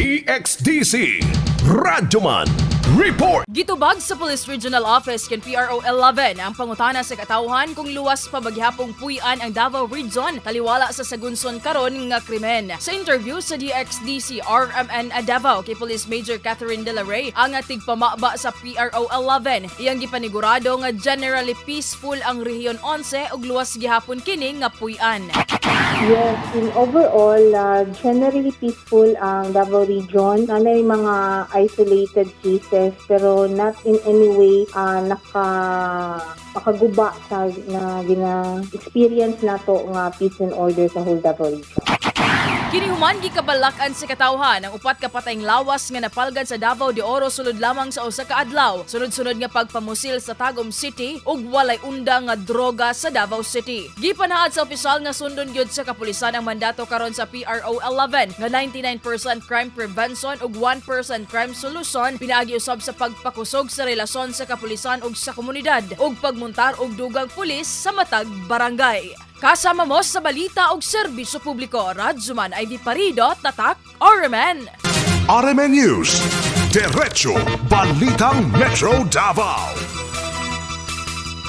DXDC Radyoman Report. Gitubag sa Police Regional Office ken PRO 11 ang pangutana sa katawhan kung luwas pa ba gihapong puy-an ang Davao Region taliwala sa sagunson karon nga krimen. Sa interview sa DXDC RMN Davao kay Police Major Catherine De La Rey, ang tigpamaba sa PRO 11, iyang gipanigurado nga generally peaceful ang Rehiyon 11 ug luwas gihapon kini nga puy-an. Yes, in overall, generally peaceful ang Davao Region. Naa mga isolated cases pero not in any way nakaguba sa na gina-experience nato nga peace and order sa whole Davao Region. Kini human gikabalak-an sa katawhan ang upat ka patayng lawas nga napalgad sa Davao de Oro sulod lamang sa usa ka adlaw. Sunod-sunod nga pagpamusil sa Tagum City ug walay unda nga droga sa Davao City. Gipanaad sa opisyal nga sundon gyud sa kapulisan ang mandato karon sa PRO 11 nga 99% crime prevention ug 1% crime solution pinaagi usab sa pagpakusog sa relasyon sa kapulisan ug sa komunidad ug pagmuntar og dugang pulis sa matag barangay. Kasama mo sa balita og serbisyo publiko, Radyoman Ivy Parido, Tatak, RMN. RMN News. Diretso Balitang Metro Davao.